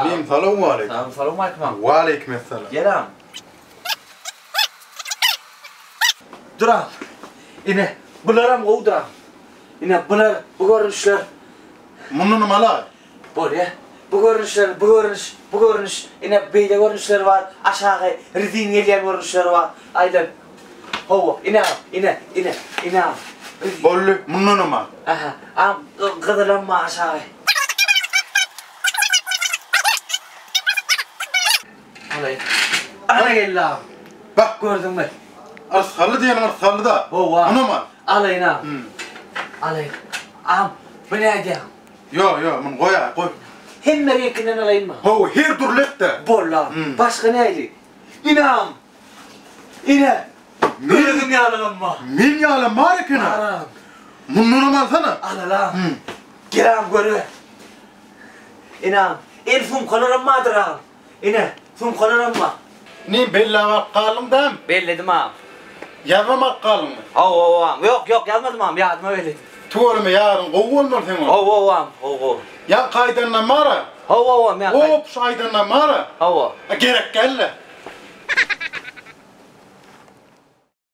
Inim salowmaleýkim. Salam salowmaleýkim agam. Waleýkim essalam. Gel agam. Dur agam. Ine, bularam gowudyr agam. Ine, bular, bu görnüşler. Mundanam alaý. Bolýa. Bu görnüşler, bu görnüş, bu görnüş, ine beýle görnüşler bar, aşagy rezin gelýän görnüşleri bar. Aýdan. Hawa, ine agam, ine, ine, ine agam. Rezin. Boldy, mundanam al. Aha, agam, gyzylam bar aşagy. Alaýyn. Ana geldi agam. Bak. Gördüňmi? Yrsgally diýeniň yrsgally-da. Hawa. Munam al. Alaýyn agam. Alaýyn. Agam, bu nädýäň? Ýo, ýo, muny goýaý, goý. Hemme reňkinden alaýynmy? Hawa, her dürli et-de. Boldy agam. Başga näli? Ine agam. Ine. Özüň ýalygam bar. Men ýalam bar eken-a. Bar agam. Mundanam alsana. Al, al agam. Gel agam, görüber. Ine agam. El sumkalaram bardyr agam. Ine, sumkalaram bar. Inim, belläp alyp galdyň dämi? Belledim agam. Ýazbam alyp galdyňmy? Hawa, hawa agam. Ýok, ýok, ýazmadym agam, ýadyma belledim. Tüweleme, ýadyň gowy bolmaly seň ol. Hawa, hawa agam, gowy, gowy. Ýaňky aýdandan bar-a? Hawa, hawa, men. Hop, şu aýdandan bar-a? Hawa. A gerek däl-le.